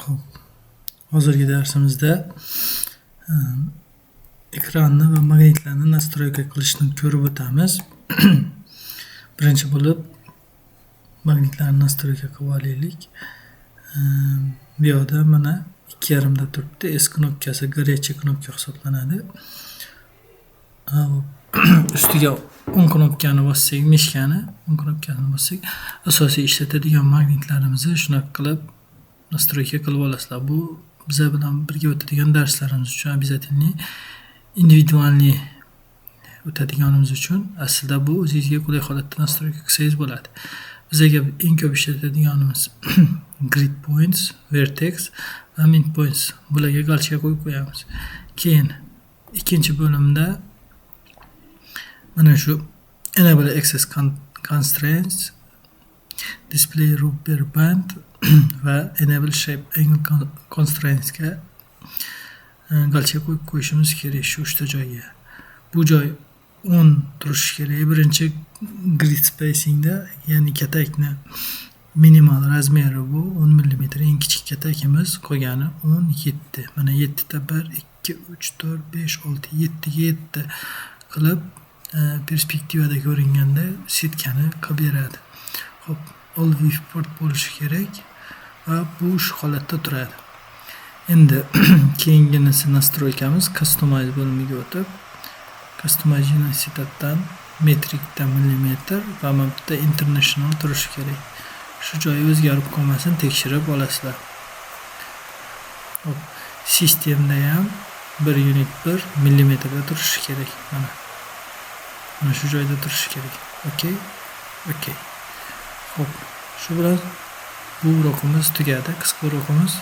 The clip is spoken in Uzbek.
Xo'p, hozirgi darsimizda ekranni va magnitlarni настройка qilishni ko'rib o'tamiz. Birinchi bo'lib magnitlarni настройка qilib olaylik. Bu yoqda mana 2,5 da turibdi. S knopkasi горячий knopka hisoblanadi. Hop, ustiga o'ng knopkani bossak, мышка ni o'ng knopkasini bossak, asosiy ishlatadigan magnitlarimizni shunaqa qilib настройка qilib olasizlar. Bu biza bilan birga o'tadigan darslarimiz uchun обязательный, индивидуальный o'tadiganimiz uchun aslida bu o'zingizga qulay holatda настройка qilsangiz bo'ladi. Bizaga eng ko'p ishlatadiganimiz grid points, vertex va mid points. Bularga галочка qo'yib qo'yamiz. Keyin ikkinchi bo'limda mana shu enable axis constraints, display rubber band va enable shape angle constraintsga галочка qo'yib qo'yishimiz kerak shu uchta joyga. Bu joy 10 turishi kerak. Birinchi grid spacingda, ya'ni katakni minimal размер i bu 10 millimetr, eng kichik katakimiz, qolgani 17. Mana yettita 1, 2, 3, 4, 5, 6, 7 ga 7 qilib perspektivada ko'ringanda setkani qilib beradi. Xo'p, all viewport bo'lishi kerak va bu shu holatda turadi. Endi keyinginisi настройка miz customize bo'limiga o'tib, customize unit setupdan metrikda millimetr va mana bu yerda international turishi kerak. Shu joyi o'zgarib qolmasin, tekshirib olasizlar. Xo'p, sistemda ham 1 unit 1 millimetrda turishi kerak. Mana. Mana shu joyda turishi kerak. Okey. Okey. Xo'p, shu bilan bu урок imiz tugadi, qisqa урок imiz.